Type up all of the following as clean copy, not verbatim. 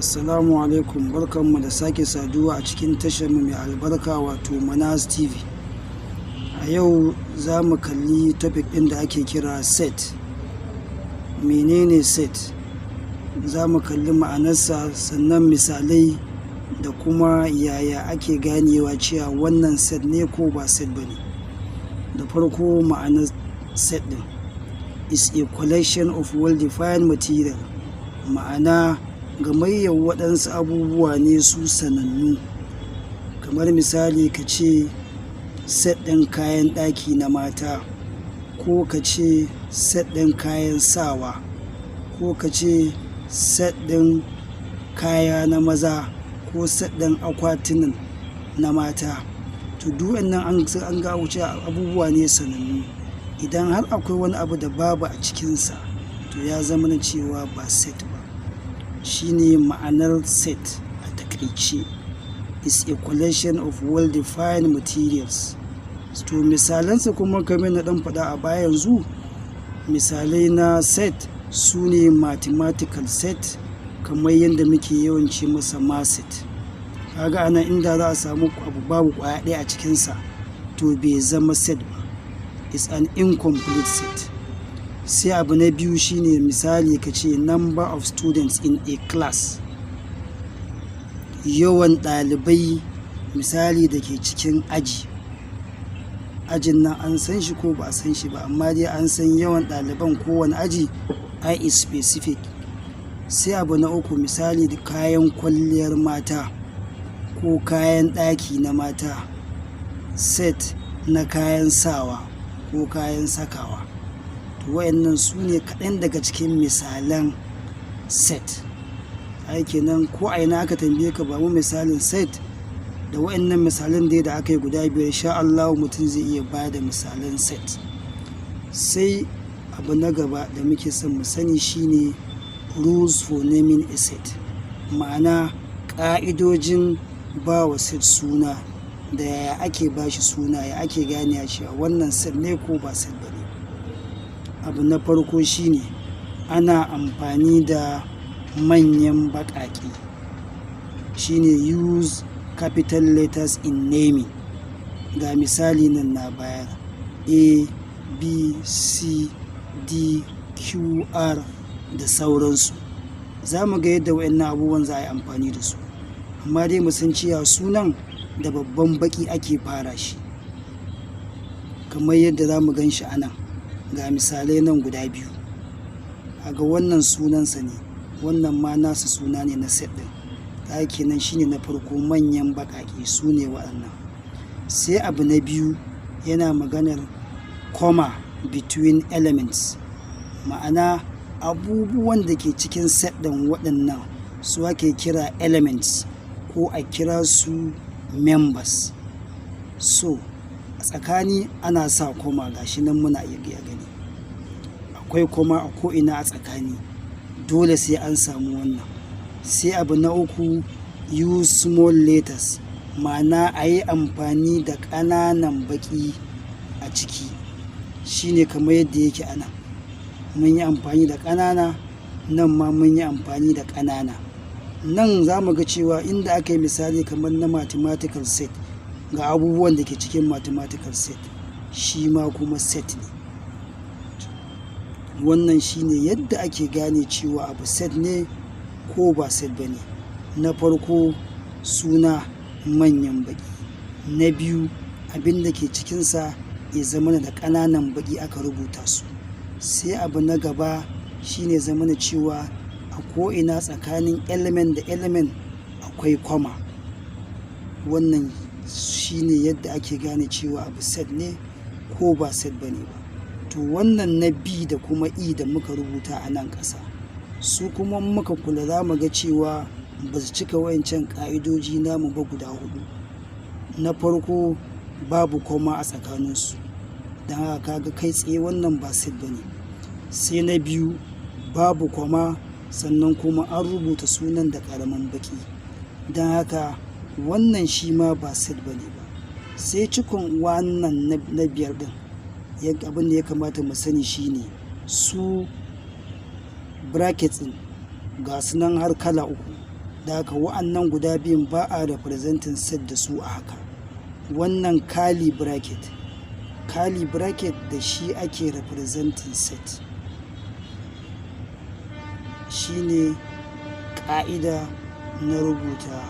Assalamu alaikum, barkanmu da sake saduwa a cikin tashar mu mai albarka, wato Manas TV. A yau za mu kalli topic ɗin da ake kira set. Menene set? Za mu kalli ma'anarsa, sannan misalai, da kuma yaya ake ganewa cewa wannan set ne ko ba set ba ne. Da farko, ma'anar set ɗin is a collection of well-defined material, ma'ana gamayyar waɗansu abubuwa ne su sanannu. Kamar misali, ka ce set ɗin kayan ɗaki na mata, ko ka ce set ɗin kayan sawa, ko ka ce set ɗin kaya na maza, ko set ɗin akwatunan na mata. To, duk wannan an ga wuce abubuwa ne sanannu. Idan har akwai wani abu da babu a cikinsa, to ya zama na cewa ba set ba. Shine ma'anar set a taƙaice, is a collection of well-defined materials. To, misalansa kuma, kamar na ɗan faɗa a baya yanzu, misalai na set su ne mathematical set, kamar yadda muke yawan ce masa math set. Kaga anan inda za a samu abu babu ƙwaya ɗaya a cikinsa, to bai zama set ba, is an incomplete set. Sai abu na biyu shine, misali, ka ce number of students in a class, yawan ɗalibai misali da ke cikin aji. Ajin nan an san shi ko ba a san shi ba, amma dai an san yawan ɗaliban kowane aji, ai is specific. Sai abu na uku, misali, kayan kwalliyar mata ko kayan ɗaki na mata, set na kayan sawa ko kayan sakawa. To, wayannan su ne kaɗan daga cikin misalan set. Ai kenan ko a ina aka tambaye ka, ba mu misalin set, da wayannan misalan dai da aka yi guda biyar, insha Allah mutum zai iya ba da misalan set. Sai abu na gaba da muke son mu sani shine rules for naming a set, ma'ana ƙa'idojin ba wa set suna, da yaya ake ba shi suna, ya ake gane cewa wannan set ne ko ba set ba ne. Abu na farko shine ana amfani da manyan baƙaƙe, shine use capital letters in naming. Ga misali nan na bayar: A, B, C, D, Q, R da sauransu. Za mu ga yadda waɗannan abubuwan za a yi amfani da su, amma dai mu san cewa sunan da babban baƙi ake fara shi, kamar yadda za mu gan shi a nan. Ga misalai nan guda biyu. Ga wannan sunansa ne, wannan ma nasa suna ne na set ɗin. Kaga kenan shine na farko, manyan baƙaƙe su ne waɗannan. Sai abu na biyu, yana maganar comma between elements, ma'ana abubuwan da ke cikin set ɗin. Waɗannan su ake kira elements ko a kira su members. So a tsakani ana sa comma. Gashi nan muna iya gani akwai comma a ko'ina a tsakani, dole sai an samu wannan. Sai abu na uku, use small letters, ma'ana a yi amfani da ƙananan baƙi a ciki, shine kamar yadda yake a nan, mun yi amfani da ƙanana, nan ma mun yi amfani da ƙanana. Nan za mu ga cewa inda aka yi misali kamar na mathematical set, ga abubuwan da ke cikin mathematical set, shi ma kuma set ne. Wannan shine yadda ake gane cewa abu set ne ko ba set ba ne. Na farko, suna manyan baƙi. Na biyu, abin da ke cikinsa ya zamana da ƙananan baƙi aka rubuta su. Sai abu na gaba shine zamana cewa a ko'ina tsakanin element da element akwai comma. Wannan shine yadda ake gane cewa abu set ne ko ba set ba ne ba. To, wannan na B da kuma E da muka rubuta a nan ƙasa, su kuma muka kula, za mu ga cewa ba su cika wayancan ƙa'idoji namu ba guda hudu. Na farko, babu comma a tsakaninsu, don haka kaga kai tsaye wannan ba set ba ne. Sai na biyu, babu comma, sannan kuma an rubuta sunan da ƙaramin baƙi, don haka wannan shi ma ba set ba ne ba. Sai cikon wannan na biyar ɗin, abin da ya kamata mu sani shine su brackets ɗin, ga su nan har kala uku. Da haka wa'annan guda biyun ba a representing set da su a haka. Wannan curly bracket, curly bracket da shi ake representing set. Shine ƙa'ida na rubuta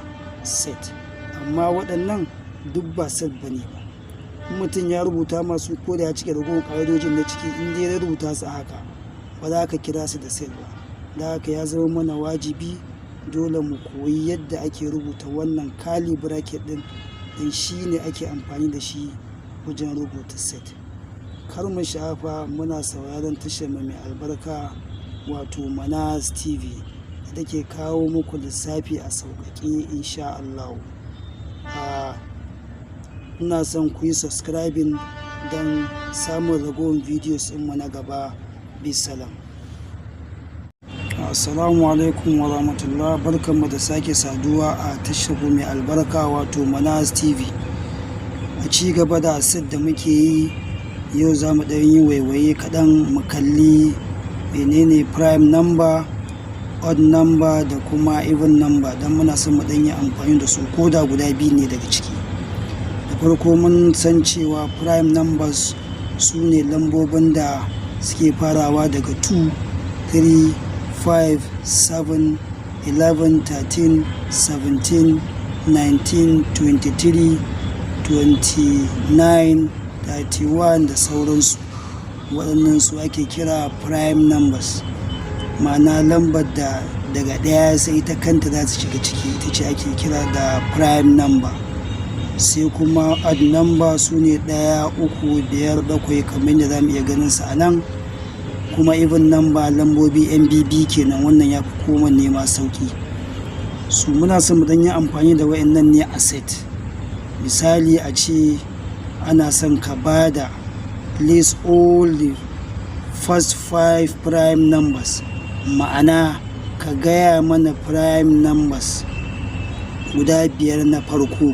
set. Amma waɗannan duk ba set bane ba. In mutum ya rubuta masu, ko da ya cike ragowar ƙa'idojin na ciki, in dai ya rubuta su a haka, ba za ka kira su da set ba. Da haka ya zama mana wajibi dole mu koyi yadda ake rubuta wannan curly bracket ɗin, don shi ne ake amfani da shi wajen rubuta set. Kar mu sha'afa, muna sauraron tashar mu mai albarka, wato Manas TV, da take kawo muku lissafi a sauƙaƙe, insha Allahu. Ina son ku yi subscribing don samun ragowar videos ɗinmu na gaba. Bisalam. Assalamu alaikum wa rahmatullah. Barkanmu da sake saduwa a tashar mai albarka, wato Manas TV. A ci gaba da set da muke yi, yau za mu ɗan yi waiwaye kaɗan mu kalli menene prime number, odd number da kuma even number, don muna son mu ɗan yi amfani da su ko da guda biyu ne daga ciki. Da farko, mun san cewa prime numbers su ne lambobin da suke farawa daga 2, 3, 5, 7, 11, 13, 17, 19, 23, 29, 31 da sauransu. Waɗannan su ake kira prime numbers. Ma'ana, lambar da daga ɗaya sai ita kanta za ta shiga ciki, ita ce ake kira da prime number. Sai kuma odd number, su ne ɗaya, uku, biyar, bakwai, kamar yadda za mu iya ganin su a nan. Kuma even number, lambobi yan biyu kenan. Wannan ya fi kowanne ma sauƙi. Su muna son mu ɗan yi amfani da waɗannan ne a set. Misali, a ce ana son ka ba da list all the first five prime numbers, ma'ana ka gaya mana prime numbers guda biyar na farko.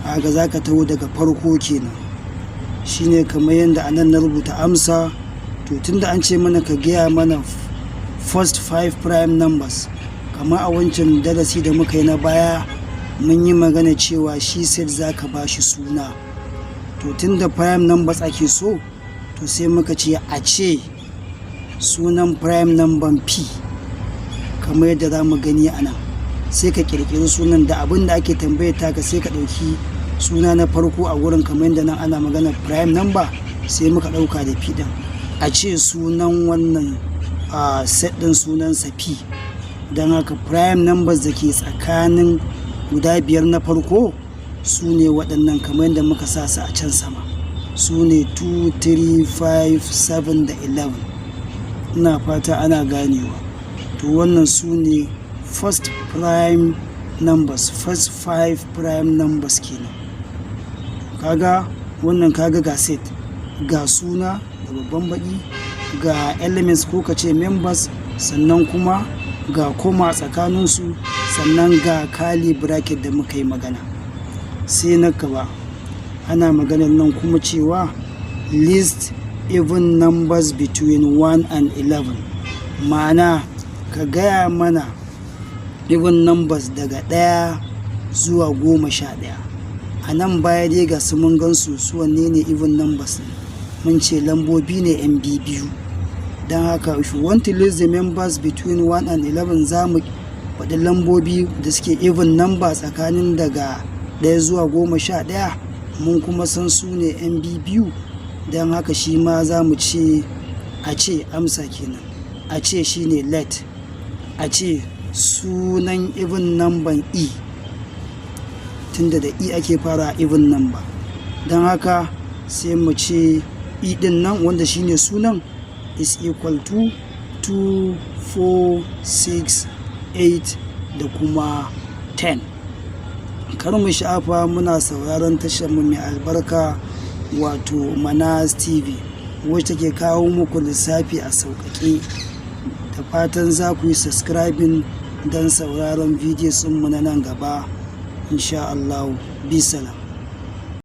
Haka za ka taho daga farko kenan. Shine kamar yadda a nan na rubuta amsa. To, tunda an ce mana ka gaya mana first five prime numbers, kamar a wancan darasi da muka yi na baya, mun yi magana cewa shi set za ka ba shi suna. To, tunda prime numbers ake so, to sai muka ce a ce sunan prime number P, kamar yadda za mu gani a nan. Sai ka ƙirƙiri sunan da abin da ake tambayar taka, sai ka ɗauki suna na farko a wurin. Kamar yadda nan ana magana prime number, sai muka ɗauka da P ɗin. A ce sunan wannan set ɗin sunansa P. Don haka prime numbers da ke tsakanin guda biyar na farko su ne waɗannan, kamar yadda muka sa su a can sama, su ne 2, 3, 5, 7 da 11. Ina fata ana ganewa. To, wannan su ne first prime numbers, first five prime numbers kenan. Kaga wannan, kaga ga set, ga suna da babban baki, ga elements ko ka ce members, sannan kuma ga comma tsakaninsu, sannan ga curly bracket da muka yi magana. Sai na gaba, ana maganar nan kuma cewa list even numbers between 1 and 11, ma'ana ka gaya mana even numbers daga 1 zuwa 11. A nan baya dai ga su mun gansu, su wanne ne even numbers? Mun ce lambobi ne yan biyu. Don haka, if you want to list the members between 1 and 11, za mu faɗi lambobi da suke even number tsakanin daga 1 zuwa 11. Mun kuma san su ne yan biyu. Don haka shi ma za mu ce, a ce amsa kenan, a ce shine let, a ce sunan even number e, tunda da e ake fara even number. Don haka sai mu ce e din nan, wanda shine sunan, is equal to 2, 4, 6, 8 da kuma 10. Kar mu sha'afa, muna sauraron tashar mu mai albarka, wato Manas TV, wacce take kawo muku lissafi a sauƙaƙe. Da fatan za ku yi subscribing don sauraron videos mu na nan gaba, insha Allah. Bisalam.